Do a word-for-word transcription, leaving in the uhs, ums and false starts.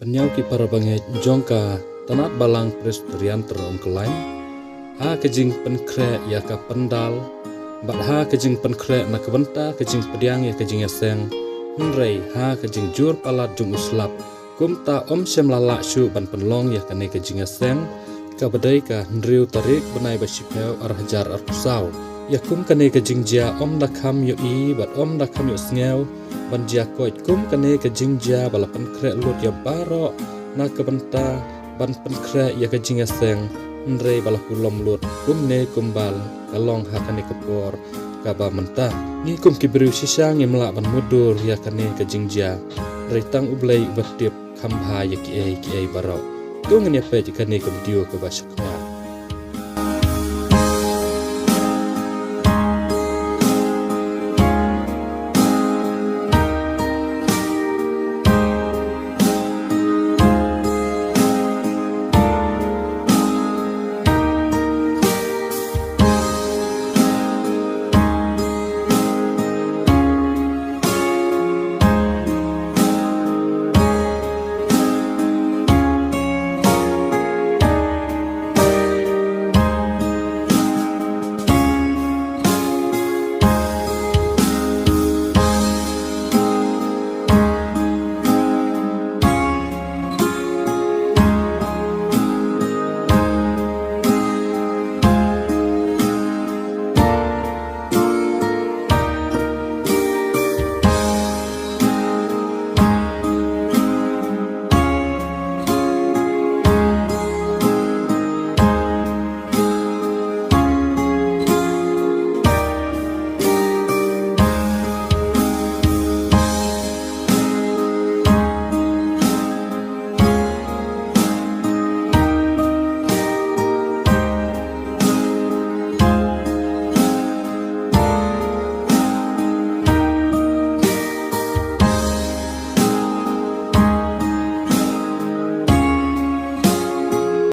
Pynïaw ki para bangeit jong ka Tnat Balang Presbyterian Tyrong Kyllain, ha ka jingpynkhreh ïa ka pandal bad ha ka jingpynkhreh na ka bynta ka jingpdiang ïa ka jingïaseng, hynrei ha ka jingjur palat jong u slap, kumta ym shym la lah shuh ban pynlong ïa kane ka jingïaseng, kaba dei ka hynriew tarik bnai ba shiphew ar hajar arphew saw. Ïa kum kane ka jingjia ym da kham ïohi bad ym da kham ïohsngew ban jia koit kum kane ka jingjia ba la pynkhreh lut ïa baroh na ka bynta ban pynkhreh ïa ka jingïaseng, hynrei ba la kulom lut kumne kumba ka long ha kane ka por kaba mynta. Ngi kum ki briew shisha ngim lah ban mutdur ïa kane ka jingjia, hynrei tang U Blei uba tip kham bha ïa kiei kiei baroh. To ngin ïa peit kane ka video kaba shakmat.